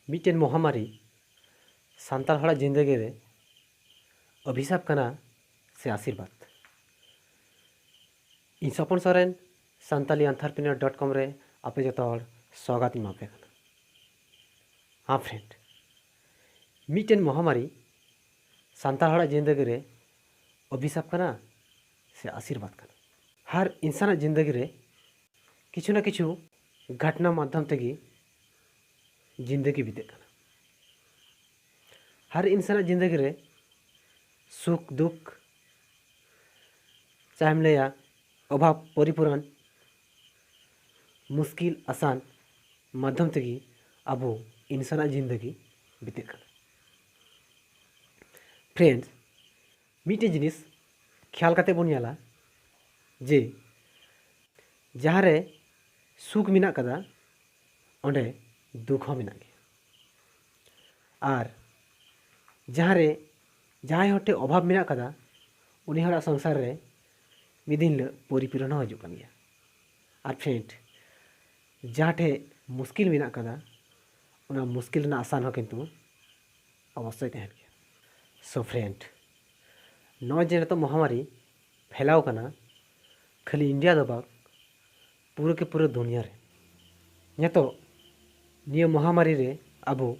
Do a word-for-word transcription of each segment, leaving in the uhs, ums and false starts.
ᱢᱤᱫᱴᱮᱱ ᱢᱚᱦᱟᱢᱟᱨᱤ ᱥᱟᱱᱛᱟᱲ ᱦᱚᱲᱟᱜ ᱡᱤᱱᱫᱮᱜᱤ ᱨᱮ ᱚᱵᱷᱤᱥᱟᱯ ᱠᱟᱱᱟ ᱥᱮ ᱟᱥᱤᱨᱵᱟᱫᱽ? ᱤᱧ ᱥᱚᱯᱚᱱ ᱥᱚᱨᱮᱱ, ᱥᱟᱱᱛᱟᱞᱤ ᱟᱱᱛᱷᱟᱨᱯᱨᱮᱱᱤᱭᱚᱨ ᱰᱚᱴ ᱠᱚᱢ ᱨᱮ ᱟᱯᱮ ᱡᱚᱛᱚ ᱦᱚᱲ ᱥᱣᱟᱜᱟᱛ ᱤᱧ ᱮᱢᱟ ᱯᱮ ᱠᱟᱱᱟ᱾ ᱦᱮᱸ ᱯᱷᱨᱮᱱᱰ, ᱢᱤᱫᱴᱮᱱ ᱢᱚᱦᱟᱢᱟᱨᱤ ᱥᱟᱱᱛᱟᱲ ᱦᱚᱲᱟᱜ ᱡᱤᱱᱫᱮᱜᱤ ᱨᱮ ᱚᱵᱷᱤᱥᱟᱯ ᱠᱟᱱᱟ ᱥᱮ ᱟᱥᱤᱨᱵᱟᱫᱽ ᱠᱟᱱᱟ? ᱦᱟᱨ ᱤᱱᱥᱟᱱᱟᱜ ᱡᱤᱱᱫᱮᱜᱤ ᱨᱮ ᱠᱤᱪᱷᱩ ᱱᱟ ᱠᱤᱪᱷᱩ ᱜᱷᱟᱴᱱᱟ ᱢᱟᱫᱽᱫᱷᱚᱢ ᱛᱮᱜᱮ ᱡᱤᱱᱫᱮᱜᱤ ᱵᱤᱛᱟᱹᱜ ᱠᱟᱱᱟ᱾ ᱦᱟᱨ ᱤᱱᱥᱟᱱᱟᱜ ᱡᱤᱱᱫᱮᱜᱤ ᱨᱮ ᱥᱩᱠ ᱫᱩᱠ, ᱪᱟᱦᱮᱢ ᱞᱟᱹᱭᱟ ᱚᱵᱷᱟᱵᱽ ᱯᱚᱨᱤᱯᱩᱨᱚᱱ, ᱢᱩᱥᱠᱤᱞ ᱟᱥᱟᱱ ᱢᱟᱫᱽᱫᱷᱚᱢ ᱛᱮᱜᱮ ᱟᱵᱚ ᱤᱱᱥᱟᱱᱟᱜ ᱡᱤᱱᱫᱮᱜᱤ ᱵᱤᱛᱟᱹᱜ ᱠᱟᱱᱟ᱾ ᱯᱷᱨᱮᱱᱰᱥ, ᱢᱤᱫᱴᱮᱱ ᱡᱤᱱᱤᱥ ᱠᱷᱮᱭᱟᱞ ᱠᱟᱛᱮ ᱵᱚᱱ ᱧᱮᱞᱟ ᱡᱮ ᱡᱟᱦᱟᱸ ᱨᱮ ᱥᱩᱠ ᱢᱮᱱᱟᱜ ᱠᱟᱫᱟ, ᱚᱸᱰᱮ ᱫᱩᱠ ᱦᱚᱸ ᱢᱮᱱᱟᱜ ᱜᱮᱭᱟ᱾ ᱟᱨ ᱡᱟᱦᱟᱸ ᱨᱮ ᱡᱟᱦᱟᱸᱭ ᱦᱚᱲ ᱴᱷᱮᱱ ᱚᱵᱷᱟᱵᱽ ᱢᱮᱱᱟᱜ ᱠᱟᱫᱟ, ᱩᱱᱤ ᱦᱚᱲᱟᱜ ᱥᱚᱝᱥᱟᱨ ᱨᱮ ᱢᱤᱫ ᱫᱤᱱ ᱦᱤᱞᱳᱜ ᱯᱚᱨᱤᱯᱩᱨᱚᱱ ᱦᱚᱸ ᱦᱤᱡᱩᱜ ᱠᱟᱱ ᱜᱮᱭᱟ᱾ ᱟᱨ ᱯᱷᱨᱮᱱᱰ, ᱡᱟᱦᱟᱸ ᱴᱷᱮᱡ ᱢᱩᱥᱠᱤᱞ ᱢᱮᱱᱟᱜ ᱠᱟᱫᱟ, ᱚᱱᱟ ᱢᱩᱥᱠᱤᱞ ᱨᱮᱱᱟᱜ ᱟᱥᱟᱱ ᱦᱚᱸ ᱠᱤᱱᱛᱩ ᱚᱵᱚᱥᱥᱳᱭ ᱛᱟᱦᱮᱱ ᱜᱮᱭᱟ᱾ ᱥᱳ ᱯᱷᱨᱮᱱᱰ, ᱱᱚᱜᱼᱚᱭ ᱡᱮ ᱱᱤᱛᱚᱜ ᱢᱚᱦᱟᱢᱟᱨᱤ ᱯᱷᱮᱞᱟᱣ ᱠᱟᱱᱟ, ᱠᱷᱟᱹᱞᱤ ᱤᱱᱰᱤᱭᱟ ᱫᱚ ᱵᱟᱝ, ᱯᱩᱨᱟᱹ ᱠᱮ ᱯᱩᱨᱟᱹ ᱫᱩᱱᱤᱭᱟᱹ ᱨᱮ ᱱᱤᱛᱚᱜ ᱱᱤᱭᱟᱹ ᱢᱚᱦᱟᱢᱟᱨᱤ ᱨᱮ ᱟᱵᱚ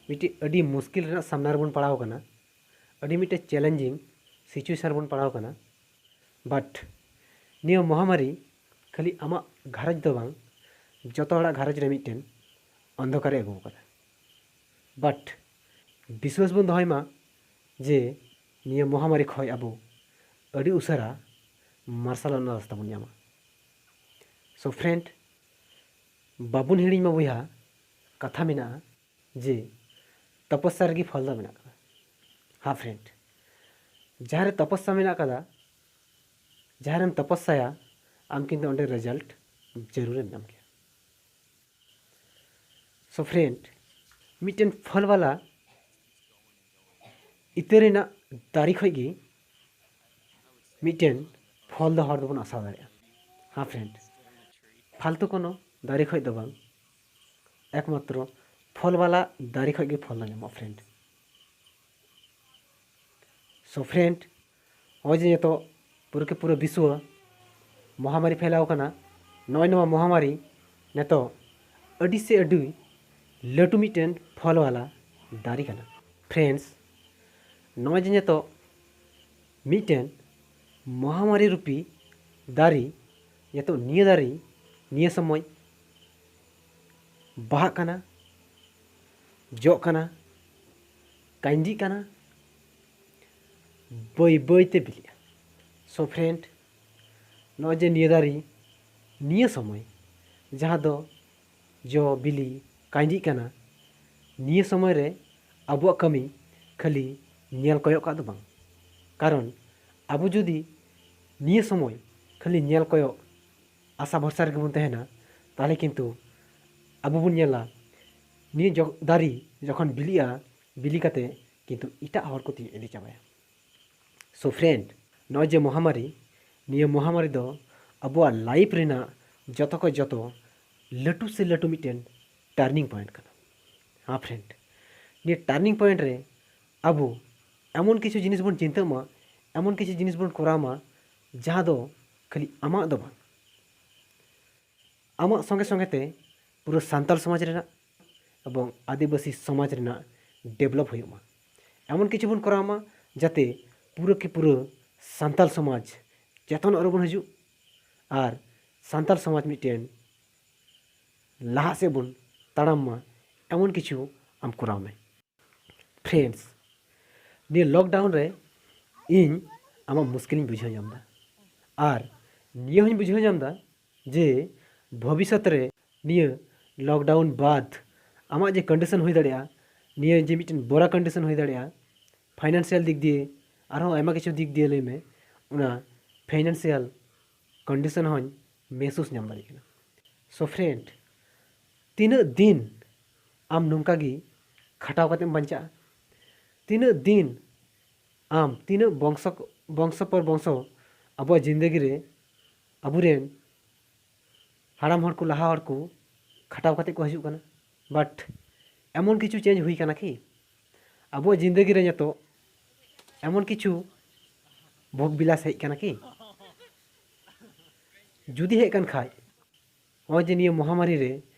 ᱢᱤᱫᱴᱤᱡ ᱟᱹᱰᱤ ᱢᱩᱥᱠᱤᱞ ᱨᱮᱱᱟᱜ ᱥᱟᱢᱱᱟ ᱨᱮᱵᱚᱱ ᱯᱟᱲᱟᱣ ᱠᱟᱱᱟ, ᱟᱹᱰᱤ ᱢᱤᱫᱴᱮᱡ ᱪᱮᱞᱮᱧᱡᱤᱝ ᱥᱤᱪᱩᱭᱮᱥᱚᱱ ᱨᱮᱵᱚᱱ ᱯᱟᱲᱟᱣ ᱠᱟᱱᱟ᱾ ᱵᱟᱴ ᱱᱤᱭᱟᱹ ᱢᱚᱦᱟᱢᱟᱨᱤ ᱠᱷᱟᱹᱞᱤ ᱟᱢᱟᱜ ᱜᱷᱟᱨᱚᱸᱡᱽ ᱫᱚ ᱵᱟᱝ, ᱡᱚᱛᱚ ᱦᱚᱲᱟᱜ ᱜᱷᱟᱨᱚᱸᱡᱽ ᱨᱮ ᱢᱤᱫᱴᱮᱱ ᱚᱱᱫᱷᱚᱠᱟᱨᱮ ᱟᱹᱜᱩ ᱟᱠᱟᱫᱟ᱾ ᱵᱟᱴ ᱵᱤᱥᱣᱟᱥ ᱵᱚᱱ ᱫᱚᱦᱚᱭ ᱢᱟ ᱡᱮ ᱱᱤᱭᱟᱹ ᱢᱚᱦᱟᱢᱟᱨᱤ ᱠᱷᱚᱱ ᱟᱵᱚ ᱟᱹᱰᱤ ᱩᱥᱟᱹᱨᱟ ᱢᱟᱨᱥᱟᱞ ᱨᱮᱱᱟᱜ ᱨᱟᱥᱛᱟ ᱵᱚᱱ ᱧᱟᱢᱟ᱾ ᱥᱳ ᱯᱷᱨᱮᱱᱰ, ᱵᱟᱵᱚᱱ ᱦᱤᱲᱤᱧ ᱢᱟ ᱵᱚᱭᱦᱟ, ᱠᱟᱛᱷᱟ ᱢᱮᱱᱟᱜᱼᱟ ᱡᱮ ᱛᱚᱯᱚᱥᱭᱟ ᱨᱮᱜᱮ ᱯᱷᱚᱞ ᱫᱚ ᱢᱮᱱᱟᱜ ᱠᱟᱫᱟ᱾ ᱦᱮᱸ ᱯᱷᱨᱮᱱᱰ, ᱡᱟᱦᱟᱸ ᱨᱮ ᱛᱚᱯᱚᱥᱭᱟ ᱢᱮᱱᱟᱜ ᱠᱟᱫᱟ, ᱡᱟᱦᱟᱸ ᱨᱮᱢ ᱛᱚᱯᱚᱥᱭᱟᱭᱟ, ᱟᱢ ᱠᱤᱱᱛᱩ ᱚᱸᱰᱮ ᱨᱮᱡᱟᱞᱴ ᱡᱟᱹᱨᱩᱲᱮᱢ ᱧᱟᱢ ᱜᱮᱭᱟ᱾ ᱥᱳ ᱯᱷᱨᱮᱱᱰ, ᱢᱤᱫᱴᱮᱱ ᱯᱷᱚᱞ ᱵᱟᱞᱟ ᱤᱛᱟᱹ ᱨᱮᱱᱟᱜ ᱫᱟᱨᱮ ᱠᱷᱚᱡ ᱜᱮ ᱢᱤᱫᱴᱮᱱ ᱯᱷᱚᱞ ᱫᱚ ᱦᱚᱲ ᱫᱚᱵᱚᱱ ᱟᱥᱟ ᱫᱟᱲᱮᱭᱟᱜᱼᱟ᱾ ᱦᱮᱸ ᱯᱷᱨᱮᱱᱰ, ᱯᱷᱟᱞᱛᱩ ᱠᱳᱱᱳ ᱫᱟᱨᱮ ᱠᱷᱚᱡ ᱫᱚ ᱵᱟᱝ, ᱮᱠᱢᱟᱛᱨᱚ ᱯᱷᱚᱞ ᱵᱟᱞᱟ ᱫᱟᱨᱮ ᱠᱷᱚᱱ ᱜᱮ ᱯᱷᱚᱞ ᱫᱚ ᱧᱟᱢᱚᱜᱼᱟ friend᱾ So friend, ᱱᱚᱜᱼᱚᱭ ᱡᱮ ᱱᱤᱛᱚᱜ ᱯᱩᱨᱟᱹ ᱠᱮ ᱯᱩᱨᱟᱹ ᱵᱤᱥᱣᱚ ᱢᱚᱦᱟᱢᱟᱨᱤ ᱯᱷᱮᱞᱟᱣ ᱠᱟᱱᱟ, ᱱᱚᱜᱼᱚᱭ ᱱᱚᱣᱟ ᱢᱚᱦᱟᱢᱟᱨᱤ ᱱᱤᱛᱚᱜ ᱟᱹᱰᱤ ᱥᱮ ᱟᱹᱰᱤ ᱞᱟᱹᱴᱩ ᱢᱤᱫᱴᱮᱱ ᱯᱷᱚᱞ ᱵᱟᱞᱟ ᱫᱟᱨᱮ ᱠᱟᱱᱟ᱾ Friends, ᱱᱚᱜᱼᱚᱭ ᱡᱮ ᱱᱤᱛᱚᱜ ᱢᱤᱫᱴᱮᱱ ᱢᱚᱦᱟᱢᱟᱨᱤ ᱨᱩᱯᱤ ᱫᱟᱨᱮ, ᱱᱤᱛᱚᱜ ᱱᱤᱭᱟᱹ ᱫᱟᱨᱮ ᱱᱤᱭᱟᱹ ᱥᱚᱢᱚᱭ ᱵᱟᱦᱟᱜ ᱠᱟᱱᱟ, ᱡᱚᱜ ᱠᱟᱱᱟ, ᱠᱟᱸᱭᱰᱤᱜ ᱠᱟᱱᱟ, ᱵᱟᱹᱭ ᱵᱟᱹᱭ ᱛᱮ ᱵᱤᱞᱤᱜᱼᱟ᱾ So friend, ᱱᱚᱜᱼᱚᱭ ᱡᱮ ᱱᱤᱭᱟᱹ ᱫᱟᱨᱮ ᱱᱤᱭᱟᱹ ᱥᱚᱢᱚᱭ ᱡᱟᱦᱟᱸ ᱫᱚ ᱡᱚ ᱵᱤᱞᱤ ᱠᱟᱸᱭᱰᱤᱜ ᱠᱟᱱᱟ, ᱱᱤᱭᱟᱹ ᱥᱚᱢᱚᱭ ᱨᱮ ᱟᱵᱚᱣᱟᱜ ᱠᱟᱹᱢᱤ ᱠᱷᱟᱹᱞᱤ ᱧᱮᱞ ᱠᱚᱭᱚᱜ ᱠᱟᱜ ᱫᱚ ᱵᱟᱝ᱾ ᱠᱟᱨᱚᱱ ᱟᱵᱚ ᱡᱩᱫᱤ ᱱᱤᱭᱟᱹ ᱥᱚᱢᱚᱭ ᱠᱷᱟᱹᱞᱤ ᱧᱮᱞ ᱠᱚᱭᱚᱜ ᱟᱥᱟ ᱵᱷᱚᱨᱥᱟ ᱨᱮᱜᱮ ᱵᱚᱱ ᱛᱟᱦᱮᱱᱟ, ᱛᱟᱦᱚᱞᱮ ᱠᱤᱱᱛᱩ ᱟᱵᱚ ᱵᱚᱱ ᱧᱮᱞᱟ ᱱᱤᱭᱟᱹ ᱡᱚ-, ᱫᱟᱨᱮ ᱡᱚᱠᱷᱚᱱ ᱵᱤᱞᱤᱜᱼᱟ, ᱵᱤᱞᱤ ᱠᱟᱛᱮ ᱠᱤᱱᱛᱩ ᱮᱴᱟᱜ ᱦᱚᱲ ᱠᱚ ᱛᱤᱭᱳᱜ ᱤᱫᱤ ᱪᱟᱵᱟᱭᱟ᱾ So friend, ᱱᱚᱜᱼᱚᱭ ᱡᱮ ᱢᱚᱦᱟᱢᱟᱨᱤ, ᱱᱤᱭᱟᱹ ᱢᱚᱦᱟᱢᱟᱨᱤ ᱫᱚ ᱟᱵᱚᱣᱟᱜ life ᱨᱮᱱᱟᱜ ᱡᱚᱛᱚ ᱠᱷᱚᱱ ᱡᱚᱛᱚ ᱞᱟᱹᱴᱩ ᱥᱮ ᱞᱟᱹᱴᱩ ᱢᱤᱫᱴᱮᱱ turning point ᱠᱟᱱᱟ᱾ ᱦᱮᱸ friend, ᱱᱤᱭᱟᱹ turning point ᱨᱮ ᱟᱵᱚ ᱮᱢᱚᱱ ᱠᱤᱪᱷᱩ ᱡᱤᱱᱤᱥ ᱵᱚᱱ ᱪᱤᱱᱛᱟᱹᱜ ᱢᱟ, ᱮᱢᱚᱱ ᱠᱤᱪᱷᱩ ᱡᱤᱱᱤᱥ ᱵᱚᱱ ᱠᱚᱨᱟᱣ ᱢᱟ, ᱡᱟᱦᱟᱸ ᱫᱚ ᱠᱷᱟᱹᱞᱤ ᱟᱢᱟᱜ ᱫᱚ ᱵᱟᱝ, ᱟᱢᱟᱜ ᱥᱚᱸᱜᱮ ᱥᱚᱸᱜᱮ ᱛᱮ ᱯᱩᱨᱟᱹ ᱥᱟᱱᱛᱟᱲ ᱥᱚᱢᱟᱡᱽ ᱨᱮᱱᱟᱜ ᱮᱵᱚᱝ ᱟᱹᱫᱤᱵᱟᱹᱥᱤ ᱥᱚᱢᱟᱡᱽ ᱨᱮᱱᱟᱜ develop ᱦᱩᱭᱩᱜ ᱢᱟ᱾ ᱮᱢᱚᱱ ᱠᱤᱪᱷᱩ ᱵᱚᱱ ᱠᱚᱨᱟᱣ ᱢᱟ ᱡᱟᱛᱮ ᱯᱩᱨᱟᱹ ᱠᱤ ᱯᱩᱨᱟᱹ ᱥᱟᱱᱛᱟᱲ ᱥᱚᱢᱟᱡᱽ ᱪᱮᱛᱚᱱᱚᱜ ᱨᱮᱵᱚᱱ ᱦᱤᱡᱩᱜ ᱟᱨ ᱥᱟᱱᱛᱟᱲ ᱥᱚᱢᱟᱡᱽ ᱢᱤᱫᱴᱮᱱ ᱞᱟᱦᱟᱜ ᱥᱮᱫ ᱵᱚᱱ ᱛᱟᱲᱟᱢ ᱢᱟ, ᱮᱢᱚᱱ ᱠᱤᱪᱷᱩ ᱟᱢ ᱠᱚᱨᱟᱣ ᱢᱮ᱾ Friends, ᱱᱤᱭᱟᱹ lockdown ᱨᱮ ᱤᱧ ᱟᱢᱟᱜ ᱢᱩᱥᱠᱤᱞᱤᱧ ᱵᱩᱡᱷᱟᱹᱣ ᱧᱟᱢ ᱮᱫᱟ, ᱟᱨ ᱱᱤᱭᱟᱹ ᱦᱚᱸᱧ ᱵᱩᱡᱷᱟᱹᱣ ᱧᱟᱢ ᱮᱫᱟ ᱡᱮ ᱵᱷᱚᱵᱤᱥᱥᱚᱛ ᱨᱮ ᱱᱤᱭᱟᱹ lockdown ᱵᱟᱫ ᱟᱢᱟᱜ ᱡᱮ condition ᱦᱩᱭ ᱫᱟᱲᱮᱭᱟᱜᱼᱟ, ᱱᱤᱭᱟᱹ ᱡᱮ ᱢᱤᱫᱴᱮᱱ ᱵᱚᱨᱟ condition ᱦᱩᱭ ᱫᱟᱲᱮᱭᱟᱜᱼᱟ, financial ᱫᱤᱠ ᱫᱤᱭᱮ, ᱟᱨᱦᱚᱸ ᱟᱭᱢᱟ ᱠᱤᱪᱷᱩ ᱫᱤᱠ ᱫᱤᱭᱮ ᱞᱟᱹᱭ ᱢᱮ, ᱚᱱᱟ financial condition ᱦᱚᱸᱧ ᱢᱮᱦᱥᱩᱥ ᱧᱟᱢ ᱫᱟᱲᱮᱭᱟᱜ ᱠᱟᱱᱟ᱾ So friend, ᱛᱤᱱᱟᱹᱜ ᱫᱤᱱ ᱟᱢ ᱱᱚᱝᱠᱟ ᱜᱮ ᱠᱷᱟᱴᱟᱣ ᱠᱟᱛᱮᱢ ᱵᱟᱧᱪᱟᱜᱼᱟ? ᱛᱤᱱᱟᱹᱜ ᱫᱤᱱ ᱟᱢ, ᱛᱤᱱᱟᱹᱜ ᱵᱚᱝᱥᱚ, ᱵᱚᱝᱥᱚ ᱯᱚᱨ ᱵᱚᱝᱥᱚ ᱟᱵᱚᱣᱟᱜ ᱡᱤᱱᱫᱮᱜᱤ ᱨᱮ ᱟᱵᱚᱨᱮᱱ ᱦᱟᱲᱟᱢ ᱦᱚᱲ ᱠᱚ, ᱞᱟᱦᱟ ᱦᱚᱲ ᱠᱚ ᱠᱷᱟᱴᱟᱣ ᱠᱟᱛᱮ ᱠᱚ ᱦᱤᱡᱩᱜ ᱠᱟᱱᱟ, but ᱮᱢᱚᱱ ᱠᱤᱪᱷᱩ ᱪᱮᱧᱡᱽ ᱦᱩᱭ ᱠᱟᱱᱟ ᱠᱤ? ᱟᱵᱚᱣᱟᱜ ᱡᱤᱱᱫᱮᱜᱤ ᱨᱮ ᱱᱤᱛᱚᱜ ᱮᱢᱚᱱ ᱠᱤᱪᱷᱩ ᱵᱷᱳᱜᱽ ᱵᱤᱞᱟᱥ ᱦᱮᱡ ᱠᱟᱱᱟ ᱠᱤ? ᱡᱩᱫᱤ ᱦᱮᱡ ᱠᱟᱱ ᱠᱷᱟᱡ, ᱱᱚᱜᱼᱚᱭ ᱡᱮ ᱱᱤᱭᱟᱹ ᱢᱚᱦᱟᱢᱟᱨᱤ ᱨᱮ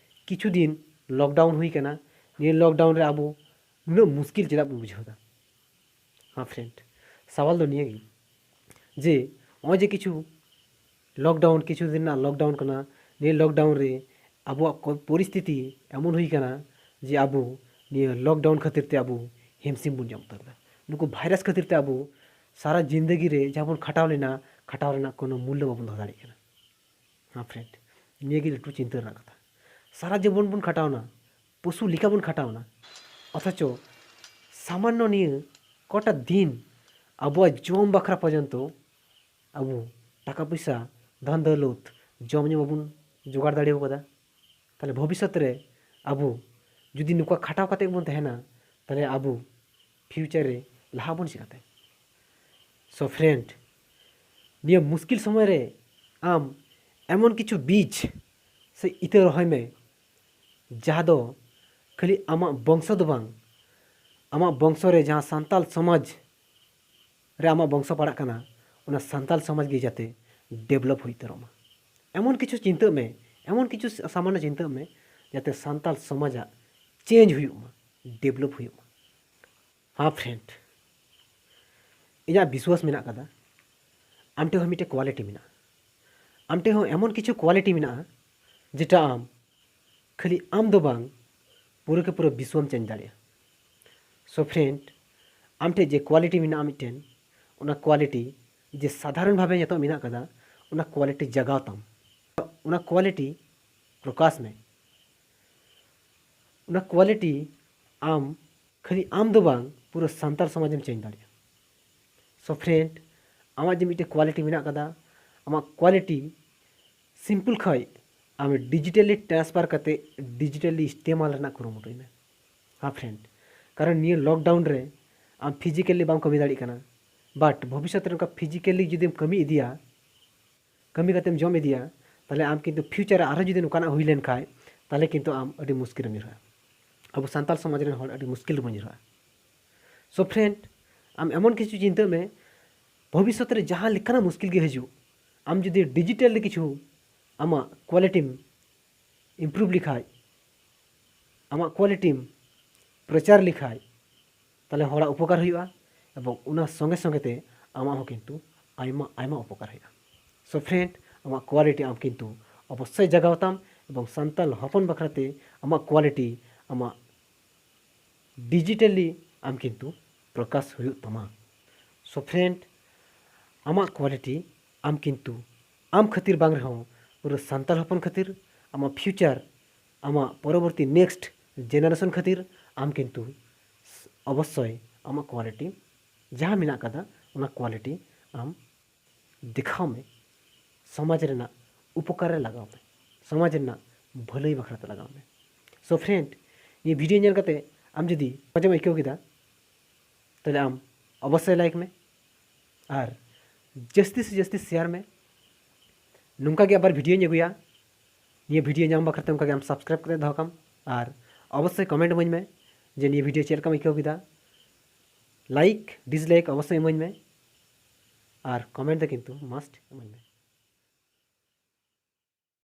ᱠᱤᱪᱷᱩ ᱫᱤᱱ ᱞᱚᱠᱰᱟᱣᱩᱱ ᱦᱩᱭ ᱠᱟᱱᱟ, ᱱᱤᱭᱟᱹ ᱞᱚᱠᱰᱟᱣᱩᱱ ᱨᱮ ᱟᱵᱚ ᱱᱩᱱᱟᱹᱜ ᱢᱩᱥᱠᱤᱞ ᱪᱮᱫᱟᱜ ᱵᱚᱱ ᱵᱩᱡᱷᱟᱹᱣ ᱮᱫᱟ? ᱦᱮᱸ ᱯᱷᱨᱮᱱᱰ, ᱥᱟᱣᱟᱞ ᱫᱚ ᱱᱤᱭᱟᱹ ᱜᱮ ᱡᱮ ᱱᱚᱜᱼᱚᱭ ᱡᱮ ᱠᱤᱪᱷᱩ ᱞᱚᱠᱰᱟᱣᱩᱱ, ᱠᱤᱪᱷᱩ ᱫᱤᱱ ᱨᱮᱱᱟᱜ ᱞᱚᱠᱰᱟᱣᱩᱱ ᱠᱟᱱᱟ, ᱱᱤᱭᱟᱹ ᱞᱚᱠᱰᱟᱣᱩᱱ ᱨᱮ ᱟᱵᱚᱣᱟᱜ ᱠᱚ-, ᱯᱚᱨᱤᱥᱛᱷᱤᱛᱤ ᱮᱢᱚᱱ ᱦᱩᱭ ᱠᱟᱱᱟ ᱡᱮ ᱟᱵᱚ ᱱᱤᱭᱟᱹ ᱞᱚᱠᱰᱟᱣᱩᱱ ᱠᱷᱟᱹᱛᱤᱨ ᱛᱮ ᱟᱵᱚ ᱦᱤᱢᱥᱤᱢ ᱵᱚᱱ ᱡᱚᱢ ᱩᱛᱟᱹᱨ ᱮᱫᱟ᱾ ᱱᱩᱠᱩ ᱵᱷᱟᱭᱨᱟᱥ ᱠᱷᱟᱹᱛᱤᱨ ᱛᱮ ᱟᱵᱚ ᱥᱟᱨᱟ ᱡᱤᱱᱫᱮᱜᱤ ᱨᱮ ᱡᱟᱦᱟᱸ ᱵᱚᱱ ᱠᱷᱟᱴᱟᱣ ᱞᱮᱱᱟ, ᱠᱷᱟᱴᱟᱣ ᱨᱮᱱᱟᱜ ᱠᱳᱱᱳ ᱢᱩᱞᱞᱚ ᱵᱟᱵᱚᱱ ᱫᱚᱦᱚ ᱫᱟᱲᱮᱭᱟᱜ ᱠᱟᱱᱟ᱾ ᱦᱮᱸ ᱯᱷᱨᱮᱱᱰ, ᱱᱤᱭᱟᱹ ᱜᱮ ᱞᱟᱹᱴᱩ ᱪᱤᱱᱛᱟᱹ ᱨᱮᱱᱟᱜ ᱠᱟᱛᱷᱟ᱾ ᱥᱟᱨᱟ ᱡᱤᱵᱚᱱ ᱵᱚᱱ ᱠᱷᱟᱴᱟᱣᱱᱟ, ᱯᱚᱥᱩ ᱞᱮᱠᱟ ᱵᱚᱱ ᱠᱷᱟᱴᱟᱣᱱᱟ, ᱚᱛᱷᱚᱪᱚ ᱥᱟᱢᱟᱱᱱᱚ ᱱᱤᱭᱟᱹ ᱠᱚᱴᱟ ᱫᱤᱱ ᱟᱵᱚᱣᱟᱜ ᱡᱚᱢ ᱵᱟᱠᱷᱨᱟ ᱯᱚᱨᱡᱚᱱᱛᱚ ᱟᱵᱚ ᱴᱟᱠᱟ ᱯᱚᱭᱥᱟ, ᱫᱷᱚᱱ ᱫᱟᱹᱣᱞᱚᱛ, ᱡᱚᱢ ᱧᱩ ᱵᱟᱵᱚᱱ ᱡᱚᱜᱟᱲ ᱫᱟᱲᱮ ᱟᱠᱟᱫᱟ᱾ ᱛᱟᱦᱞᱮ ᱵᱷᱚᱵᱤᱥᱥᱚᱛ ᱨᱮ ᱟᱵᱚ ᱡᱩᱫᱤ ᱱᱚᱝᱠᱟ ᱠᱷᱟᱴᱟᱣ ᱠᱟᱛᱮ ᱵᱚᱱ ᱛᱟᱦᱮᱱᱟ, ᱛᱟᱦᱞᱮ ᱟᱵᱚ ᱯᱷᱤᱭᱩᱪᱟᱨ ᱨᱮ ᱞᱟᱦᱟ ᱵᱚᱱ ᱪᱤᱠᱟᱹᱛᱮ? ᱥᱳ ᱯᱷᱨᱮᱱᱰ, ᱱᱤᱭᱟᱹ ᱢᱩᱥᱠᱤᱞ ᱥᱚᱢᱚᱭ ᱨᱮ ᱟᱢ ᱮᱢᱚᱱ ᱠᱤᱪᱷᱩ ᱵᱤᱡᱽ ᱥᱮ ᱤᱛᱟᱹ ᱨᱚᱦᱚᱭ ᱢᱮ, ᱡᱟᱦᱟᱸ ᱫᱚ ᱠᱷᱟᱹᱞᱤ ᱟᱢᱟᱜ ᱵᱚᱝᱥᱚ ᱫᱚ ᱵᱟᱝ, ᱟᱢᱟᱜ ᱵᱚᱝᱥᱚ ᱨᱮ ᱡᱟᱦᱟᱸ ᱥᱟᱱᱛᱟᱞ ᱥᱚᱢᱟᱡᱽ ᱨᱮ ᱟᱢᱟᱜ ᱵᱚᱝᱥᱚ ᱯᱟᱲᱟᱜ ᱠᱟᱱᱟ, ᱚᱱᱟ ᱥᱟᱱᱛᱟᱞ ᱥᱚᱢᱟᱡᱽ ᱜᱮ ᱡᱟᱛᱮ ᱰᱮᱵᱷᱞᱚᱯ ᱦᱩᱭ ᱩᱛᱟᱹᱨᱚᱜ ᱢᱟ᱾ ᱮᱢᱚᱱ ᱠᱤᱪᱷᱩ ᱪᱤᱱᱛᱟᱹᱜ ᱢᱮ, ᱮᱢᱚᱱ ᱠᱤᱪᱷᱩ ᱥᱟᱢᱟᱱᱱᱚ ᱪᱤᱱᱛᱟᱹᱜ ᱢᱮ, ᱡᱟᱛᱮ ᱥᱟᱱᱛᱟᱞ ᱥᱚᱢᱟᱡᱟᱜ ᱪᱮᱧᱡᱽ ᱦᱩᱭᱩᱜ ᱢᱟ, ᱰᱮᱵᱷᱞᱚᱯ ᱦᱩᱭᱩᱜ ᱢᱟ᱾ ᱦᱮᱸ ᱯᱷᱨᱮᱱᱰ, ᱤᱧᱟᱹᱜ ᱵᱤᱥᱣᱟᱥ ᱢᱮᱱᱟᱜ ᱠᱟᱫᱟ, ᱟᱢ ᱴᱷᱮᱱ ᱦᱚᱸ ᱢᱤᱫᱴᱮᱱ ᱠᱳᱣᱟᱞᱤᱴᱤ ᱢᱮᱱᱟᱜᱼᱟ᱾ ᱟᱢ ᱴᱷᱮᱱ ᱦᱚᱸ ᱮᱢᱚᱱ ᱠᱤᱪᱷᱩ ᱠᱳᱣᱟᱞᱤᱴᱤ ᱢᱮᱱᱟᱜᱼᱟ, ᱡᱮᱴᱟ ᱟᱢ ᱠᱷᱟᱹᱞᱤ ᱟᱢ ᱫᱚ ᱵᱟᱝ, ᱯᱩᱨᱟᱹ ᱠᱮ ᱯᱩᱨᱟᱹ ᱵᱤᱥᱣᱟᱢ ᱪᱮᱧᱡᱽ ᱫᱟᱲᱮᱭᱟᱜᱼᱟ᱾ ᱥᱳ ᱯᱷᱨᱮᱱᱰ, ᱟᱢ ᱴᱷᱮᱱ ᱡᱮ ᱠᱳᱣᱟᱞᱤᱴᱤ ᱢᱮᱱᱟᱜᱼᱟ ᱢᱤᱫᱴᱮᱱ, ᱚᱱᱟ ᱠᱳᱣᱟᱞᱤᱴᱤ ᱡᱮ ᱥᱟᱫᱷᱟᱨᱚᱱ ᱵᱷᱟᱵᱮ ᱱᱤᱛᱚᱜ ᱢᱮᱱᱟᱜ ᱠᱟᱫᱟ, ᱚᱱᱟ ᱠᱳᱣᱟᱞᱤᱴᱤ ᱡᱟᱜᱟᱣ ᱛᱟᱢ, ᱚᱱᱟ ᱠᱳᱣᱟᱞᱤᱴᱤ ᱯᱨᱚᱠᱟᱥ ᱢᱮ᱾ ᱚᱱᱟ ᱠᱳᱣᱟᱞᱤᱴᱤ ᱟᱢ, ᱠᱷᱟᱹᱞᱤ ᱟᱢ ᱫᱚ ᱵᱟᱝ, ᱯᱩᱨᱟᱹ ᱥᱟᱱᱛᱟᱲ ᱥᱚᱢᱟᱡᱽ ᱮᱢ ᱪᱮᱧᱡᱽ ᱫᱟᱲᱮᱭᱟᱜᱼᱟ᱾ ᱥᱳ ᱯᱷᱨᱮᱱᱰ, ᱟᱢᱟᱜ ᱡᱮ ᱢᱤᱫᱴᱮᱱ ᱠᱳᱣᱟᱞᱤᱴᱤ ᱢᱮᱱᱟᱜ ᱠᱟᱫᱟ, ᱟᱢᱟᱜ ᱠᱳᱣᱟᱞᱤᱴᱤ ᱥᱤᱢᱯᱚᱞ ᱠᱷᱚᱡ ᱟᱢ ᱰᱤᱡᱤᱴᱟᱞᱤ ᱴᱨᱟᱱᱥᱯᱷᱟᱨ ᱠᱟᱛᱮ ᱰᱤᱡᱤᱴᱟᱞᱤ ᱤᱥᱛᱮᱢᱟᱞ ᱨᱮᱱᱟᱜ ᱠᱩᱨᱩᱢᱩᱴᱩᱭ ᱢᱮ᱾ ᱦᱮᱸ ᱯᱷᱨᱮᱱᱰ, ᱠᱟᱨᱚᱱ ᱱᱤᱭᱟᱹ ᱞᱚᱠᱰᱟᱣᱩᱱ ᱨᱮ ᱟᱢ ᱯᱷᱤᱡᱤᱠᱟᱞᱤ ᱵᱟᱢ ᱠᱟᱹᱢᱤ ᱫᱟᱲᱮᱭᱟᱜ ᱠᱟᱱᱟ, ᱵᱟᱴ ᱵᱷᱚᱵᱤᱥᱥᱚᱛ ᱨᱮ ᱚᱱᱠᱟ ᱯᱷᱤᱡᱤᱠᱟᱞᱤ ᱡᱩᱫᱤᱢ ᱠᱟᱹᱢᱤ ᱤᱫᱤᱭᱟ, ᱠᱟᱹᱢᱤ ᱠᱟᱛᱮᱢ ᱡᱚᱢ ᱤᱫᱤᱭᱟ, ᱛᱟᱦᱚᱞᱮ ᱟᱢ ᱠᱤᱱᱛᱩ ᱯᱷᱤᱭᱩᱪᱟᱨ ᱨᱮ ᱟᱨᱦᱚᱸ ᱡᱩᱫᱤ ᱱᱚᱝᱠᱟᱱᱟᱜ ᱦᱩᱭ ᱞᱮᱱᱠᱷᱟᱡ, ᱛᱟᱦᱚᱞᱮ ᱠᱤᱱᱛᱩ ᱟᱢ ᱟᱹᱰᱤ ᱢᱩᱥᱠᱤᱞ ᱨᱮᱢ ᱧᱩᱨᱦᱟᱹᱜᱼᱟ᱾ ᱟᱵᱚ ᱥᱟᱱᱛᱟᱲ ᱥᱚᱢᱟᱡᱽ ᱨᱮᱱ ᱦᱚᱲ ᱟᱹᱰᱤ ᱢᱩᱥᱠᱤᱞ ᱨᱮᱵᱚᱱ ᱧᱩᱨᱦᱟᱹᱜᱼᱟ᱾ So friend, ᱟᱢ ᱮᱢᱚᱱ ᱠᱤᱪᱷᱩ ᱪᱤᱱᱛᱟᱹᱜ ᱢᱮ, ᱵᱷᱚᱵᱤᱥᱥᱚᱛ ᱨᱮ ᱡᱟᱦᱟᱸ ᱞᱮᱠᱟᱱᱟᱜ ᱢᱩᱥᱠᱤᱞ ᱜᱮ ᱦᱤᱡᱩᱜ, ᱟᱢ ᱡᱩᱫᱤ ᱰᱤᱡᱤᱴᱟᱞ ᱨᱮ ᱠᱤᱪᱷᱩ ᱟᱢᱟᱜ ᱠᱳᱣᱟᱞᱤᱴᱤᱢ ᱤᱢᱯᱨᱩᱵᱷ ᱞᱮᱠᱷᱟᱡ, ᱟᱢᱟᱜ ᱠᱳᱣᱟᱞᱤᱴᱤᱢ ᱯᱨᱚᱪᱟᱨ ᱞᱮᱠᱷᱟᱡ, ᱛᱟᱦᱚᱞᱮ ᱦᱚᱲᱟᱜ ᱩᱯᱚᱠᱟᱨ ᱦᱩᱭᱩᱜᱼᱟ ᱮᱵᱚᱝ ᱚᱱᱟ ᱥᱚᱸᱜᱮ ᱥᱚᱸᱜᱮ ᱛᱮ ᱟᱢᱟᱜ ᱦᱚᱸ ᱠᱤᱱᱛᱩ ᱟᱭᱢᱟ ᱟᱭᱢᱟ ᱩᱯᱚᱠᱟᱨ ᱦᱩᱭᱩᱜᱼᱟ᱾ So friend, ᱟᱢᱟᱜ ᱠᱳᱣᱟᱞᱤᱴᱤ ᱟᱢ ᱠᱤᱱᱛᱩ ᱚᱵᱚᱥᱥᱳᱭ ᱡᱟᱜᱟᱣ ᱛᱟᱢ ᱮᱵᱚᱝ ᱥᱟᱱᱛᱟᱲ ᱦᱚᱯᱚᱱ ᱵᱟᱠᱷᱨᱟ ᱛᱮ ᱟᱢᱟᱜ ᱠᱳᱣᱟᱞᱤᱴᱤ, ᱟᱢᱟᱜ ᱰᱤᱡᱤᱴᱟᱞᱤ ᱟᱢ ᱠᱤᱱᱛᱩ ᱯᱨᱚᱠᱟᱥ ᱦᱩᱭᱩᱜ ᱛᱟᱢᱟ᱾ So friend, ᱟᱢᱟᱜ ᱠᱳᱣᱟᱞᱤᱴᱤ ᱟᱢ ᱠᱤᱱᱛᱩ ᱟᱢ ᱠᱷᱟᱹᱛᱤᱨ ᱵᱟᱝ ᱨᱮᱦᱚᱸ ᱯᱩᱨᱟᱹ ᱥᱟᱱᱛᱟᱲ ᱦᱚᱯᱚᱱ ᱠᱷᱟᱹᱛᱤᱨ, ᱟᱢᱟᱜ ᱯᱷᱤᱭᱩᱪᱟᱨ, ᱟᱢᱟᱜ ᱯᱚᱨᱚᱵᱚᱨᱛᱤ ᱱᱮᱠᱥᱴ ᱡᱮᱱᱟᱨᱮᱥᱚᱱ ᱠᱷᱟᱹᱛᱤᱨ ᱟᱢ ᱠᱤᱱᱛᱩ ᱚᱵᱚᱥᱥᱳᱭ ᱟᱢᱟᱜ ᱠᱳᱣᱟᱞᱤᱴᱤ ᱡᱟᱦᱟᱸ ᱢᱮᱱᱟᱜ ᱠᱟᱫᱟ, ᱚᱱᱟ ᱠᱳᱣᱟᱞᱤᱴᱤ ᱟᱢ ᱫᱮᱠᱷᱟᱣ ᱢᱮ, ᱥᱚᱢᱟᱡᱽ ᱨᱮᱱᱟᱜ ᱩᱯᱚᱠᱟᱨ ᱨᱮ ᱞᱟᱜᱟᱣ ᱢᱮ, ᱥᱚᱢᱟᱡᱽ ᱨᱮᱱᱟᱜ ᱵᱷᱟᱹᱞᱟᱹᱭ ᱵᱟᱠᱷᱨᱟ ᱛᱮ ᱞᱟᱜᱟᱣ ᱢᱮ᱾ So friend, ᱱᱤᱭᱟᱹ ᱵᱷᱤᱰᱤᱭᱳ ᱧᱮᱞ ᱠᱟᱛᱮ ᱟᱢ ᱡᱩᱫᱤ ᱢᱚᱡᱮᱢ ᱟᱹᱭᱠᱟᱹᱣ ᱠᱮᱫᱟ, ᱛᱟᱦᱚᱞᱮ ᱟᱢ ᱚᱵᱚᱥᱥᱳᱭ ᱞᱟᱭᱤᱠ ᱢᱮ ᱟᱨ ᱡᱟᱹᱥᱛᱤ ᱥᱮ ᱡᱟᱹᱥᱛᱤ ᱥᱮᱭᱟᱨ ᱢᱮ᱾ ᱱᱚᱝᱠᱟ ᱜᱮ ᱟᱵᱟᱨ ᱵᱷᱤᱰᱤᱭᱳᱧ ᱟᱹᱜᱩᱭᱟ᱾ ᱱᱤᱭᱟᱹ ᱵᱷᱤᱰᱤᱭᱳ ᱧᱟᱢ ᱵᱟᱠᱷᱨᱟ ᱛᱮ ᱚᱱᱠᱟ ᱜᱮ ᱟᱢ ᱥᱟᱵᱥᱠᱨᱟᱭᱤᱵ ᱠᱟᱛᱮ ᱫᱚᱦᱚ ᱠᱟᱢ ᱟᱨ ᱚᱵᱚᱥᱥᱳᱭ ᱠᱚᱢᱮᱱᱴ ᱤᱢᱟᱹᱧ ᱢᱮ ᱡᱮ ᱱᱤᱭᱟᱹ ᱵᱷᱤᱰᱤᱭᱳ ᱪᱮᱫ ᱞᱮᱠᱟᱢ ᱟᱹᱭᱠᱟᱹᱣ ᱠᱮᱫᱟ᱾ ᱞᱟᱭᱤᱠ, ᱰᱤᱥᱞᱟᱭᱤᱠ ᱚᱵᱚᱥᱥᱳᱭ ᱤᱢᱟᱹᱧ ᱢᱮ ᱟᱨ ᱠᱚᱢᱮᱱᱴ ᱫᱚ ᱠᱤᱱᱛᱩ ᱢᱟᱥᱴ ᱤᱢᱟᱹᱧ ᱢᱮ᱾